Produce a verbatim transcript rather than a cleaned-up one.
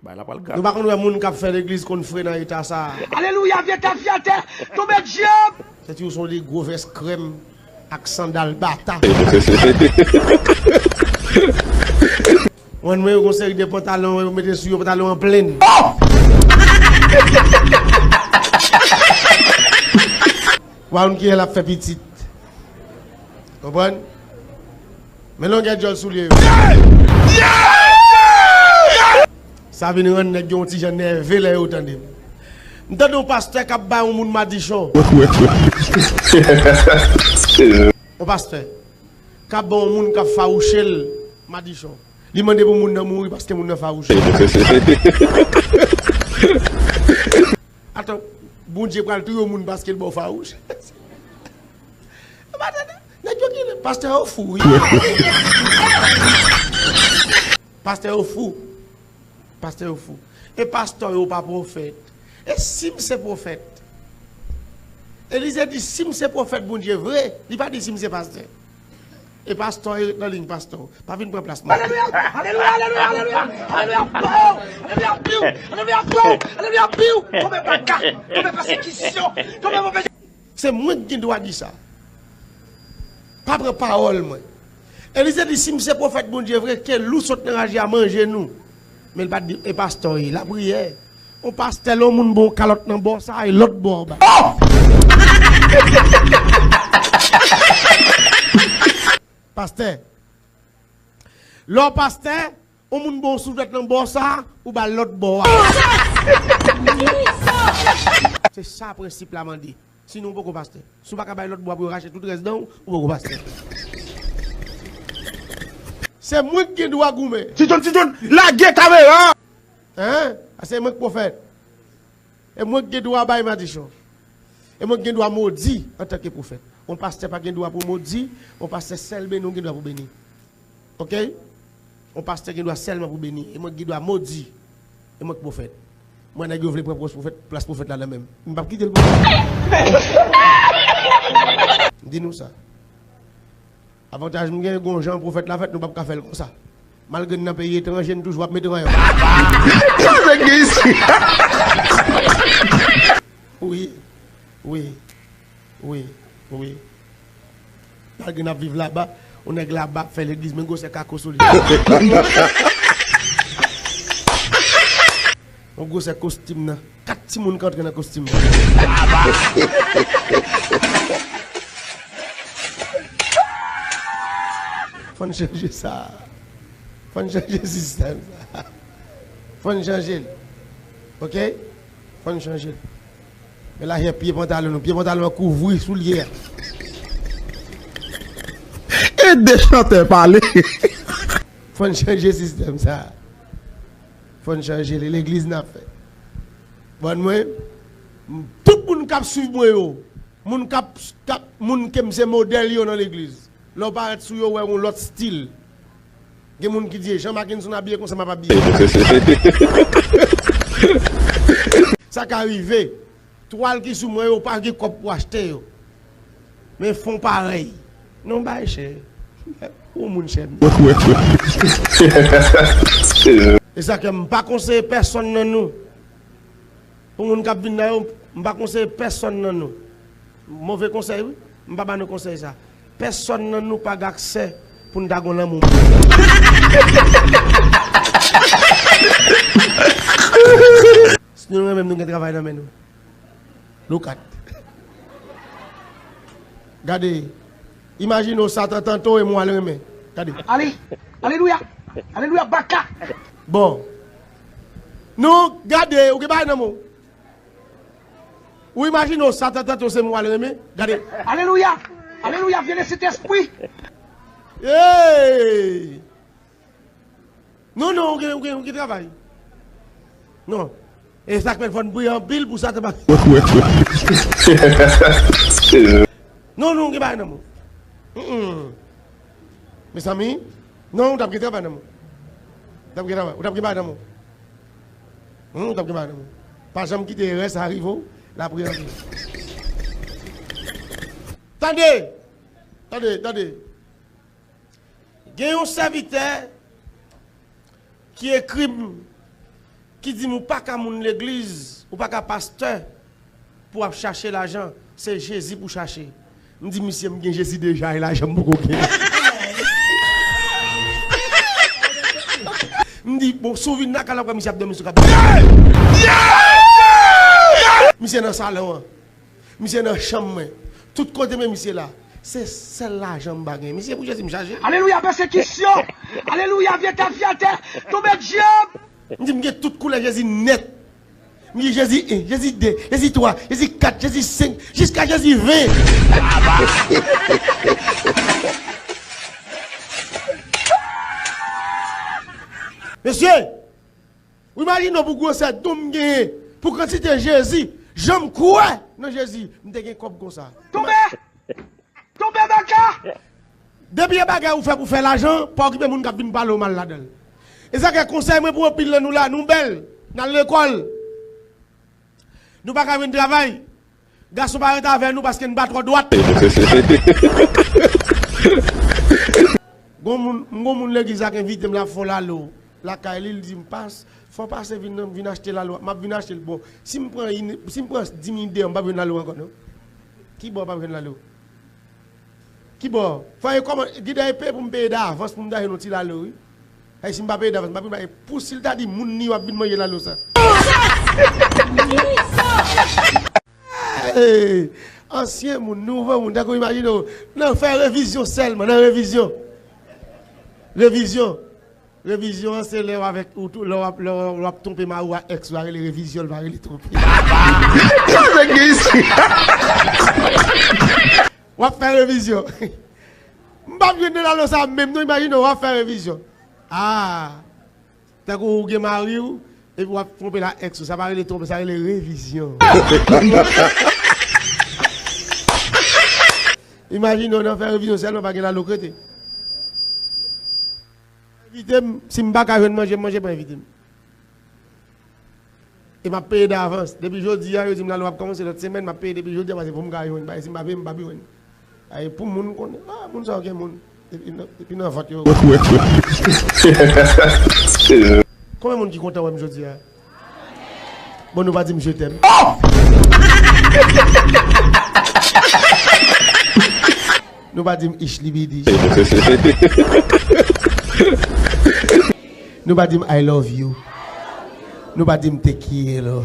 Bay la pral grav. Nou pa konn wè moun k ap fè legliz konn fre nan eta sa a. Alelouya, vye tèt, vye tèt, tonbe dyab! Sèti w se yon de gwo vès krèm ak sandal bata. Mwen, mwen, yo gon seri de pantalon, yo mete sou yo pantalon an plenn. Wa yon ki l ap fè pitit. Konprann? Men longè djòl soulye yo. Sa vin rann nèg yo yon ti jan nève lè yo tande m. M tande yon pastè k ap bay yon moun madichon. Yon pastè k ap bay yon moun k ap fawouche l madichon. Li mande pou moun nan mouri paske moun nan fawouche. Atann, Bondye pral touye yon moun paske l ba w fawouch. Ou pa tande? Nèg yo genlè, pastè yo fou, wi. Pastè yo fou. Pastè yo fou. E pastè yo pa pwofèt. E si m se pwofèt? Elize di, si m se pwofèt Bondye vre, li pa di si m se pastè. E pastè yo ret nan liy, pastè. Pa vin pran plas mwen. Alelouya, alelouya, alelouya, alelouya, alelouya, pow, alelouya, piw, alelouya, pow, alelouya, piw. Tonbe baka, tonbe pèsekisyon, tonbe move. Se mwen ki gen dwa di sa. Pa pran pawòl mwen. Elize di, si m se pwofèt Bondye vre, ke lou sot nan raje a manje nou. Men l pa t di, e pastè, e lapriyè. Yon pastè, lè yon moun ba w kalòt nan bò sa, e lòt bò w bay. Pastè. Lè w pastè, yon moun ba w souflèt nan bò sa, ou ba l lòt bò a. Se sa prensip la mande. Sinon, ou poko pastè. Si w pa ka bay lòt bò a pou yo rache tout rès dan w, ou poko pastè. Se mwen ki gen dwa goumen. Ti John, Ti John, lage kamera! Hein? A se mwen k pwofèt. E mwen ki gen dwa bay madichon. E mwen ki gen dwa modi antanke pwofèt. Yon pastè pa gen dwa pou modi, yon pastè sèl beni, ou gen dwa pou beni. Oke? Yon pastè gen dwa sèlman pou beni. E mwen ki gen dwa modi. E mwen ki pwofèt. Mwen, nèg yo vle pran pwòs pwofèt, plas pwofèt la nan men m. M p ap kite l pran. M di nou sa. Avantaj m gen, gon jan pwofèt la fèt, nou p ap ka fè l konsa. Malgre n nan peyi etranje, n toujou ap mete ranyon. Sa nèg gen isi? Wi, wi, wi, wi. Malgre n ap viv laba, yon nèg laba ap fè legliz, men gwosè kako sou li. Yon gwosè kostim nan. Kat timoun ka antre nan kostim. Fò n chanje sa. Fò n chanje sistèm sa. Fò n chanje l. Oke? Fò n chanje l. Men la, pye pantalon nou. Pye pantalon an kouvri soulye a. Ede chantè pale. Fò n chanje sistèm sa. Fò n chanje l, e legliz n ap fè. Bon, mwen, m- tout moun k ap swiv mwen yo, moun k ap, k ap, moun ke m se modèl yo nan legliz, lè w parèt sou yo, w wè yon lòt stil. Gen moun ki di, "Jan Mackenson abiye konsa, m ap abiye." Sa ka rive. Twal ki sou mwen yo, pa gen kòb pou achte yo. Men fon parèy. Non, bay chè. Ou moun chè m. E sa ke m pa konseye pèsonn nan nou. Pou moun k ap vin nan yo, m pa konseye pèsonn nan nou. Move konsèy, wi. M pa ba nou konsèy sa. Pèsonn nan nou pa gen aksè pou n ta gon lanmou. Si nou renmen m, nou gen travay nan men nou. Look at. Gade. Imajine w Satan tante w e Mwal renmen. Gade. Ale. Alelouya. Alelouya, baka. Bon. Nou gade, ou gen bagay nan men w. Ou imajine w Satan tante w se Mwal renmen. Gade. Alelouya. Alelouya, vye de Sentespri. Hey! Non, non, ou gen, ou gen, ou gen travay. Non. E sa k fè fò n priye anpil pou sa te pa. Non, non, ou gen bagay nan men w. Mm-mm. Mezanmi, non, ou t ap gen travay nan men w. Ou t ap gen travay, ou t ap gen bagay nan men w. Hmm, ou t ap gen bagay nan men w. Pa janm kite erè sa rive w, la priye anpil. Tande! Tande, tande. Gen yon sèvitè ki ekri m, Ki di m ou pa ka moun legliz, ou pa ka pastè pou w ap chache lajan, se Jezi pou w chache. M di misye, m gen Jezi deja, e lajan m poko gen. M di, bon, si w vin nan kay la, w ap wè misye ap dòmi sou kab. Misye nan salon an. Misye nan chanm mwen. Tout kote men misye la. Se sèl lajan m pa gen. Misye, pou Jezi m chaje. Alelouya, pèsekisyon. Alelouya, vye tafyatè. Tonbe dyab. M di m gen tout koulè Jezi nèt. M di Jezi en, Jezi de, Jezi twa, Jezi kat, Jezi senk, jiska Jezi ven. Mesye, ou imajine w pou gwosè don m genyen, pou kantite Jezi, jan m kwè nan Jezi, m te gen kòb konsa. Tonbe! Tonbe baka! Depi e bagay ou fè pou fè lajan, pa okipe moun k ap vin pale w mal ladan l. E sa k fè konsèy mwen pou anpil nan nou la, nou bèl, n al lekòl. Nou pa ka jwenn travay. Gason pa ret avè nou paske n pa twò dwat. Gon moun, m gon moun legliz la k envite m, l ap fè yon lalo lakay li, l di m, "Pas, fò w pase vin, vin achte lalo a." M ap vin achte l. Bon, si m pran, si m pran dis mil deyò, m p ap jwenn lalo ankò non. Kibò m p ap jwenn lalo? Kibò? Fò e kòman, gide e peye pou m peye davans pou m ta jwenn yon ti lalo, wi. Ay, si m pa peye davans, m pa vin bay pou si l ta di moun ni w ap vin manje lalo sa. Hey, ansyen moun, nouvo moun, tankou imajine w, nan fè revizyon sèlman, nan revizyon. Revizyon. Revizyon an se lè w avèk, ou tou, lè w ap, lè w ap twonpe mari w ak èks ou a, rele revizyon, l pa rele twonpe. Sa nèg gen isi? W ap fè revizyon. M p ap jwenn nan lalo sa menm non, imajine w ap fè revizyon. Ah. Tankou ou gen mari w, epi w ap twonpe l ak èks ou, sa pa rele twonpe, sa rele revizyon. Imajine w nan fè revizyon sèlman, pa gen lalo k rete. Envite m, si m pa ka jwenn manje, m manje pa envite m. E m ap peye davans. Depi jodi a, yo di m lalo ap kòmanse lòt semèn, m ap peye depi jodi a, paske pou m ka jwenn, paske si m pa peye, m p ap jwenn. Ay, pou moun konnen, ah, moun sa yo gen moun. Epi nan, epi nan vant yo. Konbyen moun ki kontan wè m jodi a? Bon, nou pa di m je t'aime. Nou pa di m ich libidi. Nou pa di m I love you. Nou pa di m te quiero.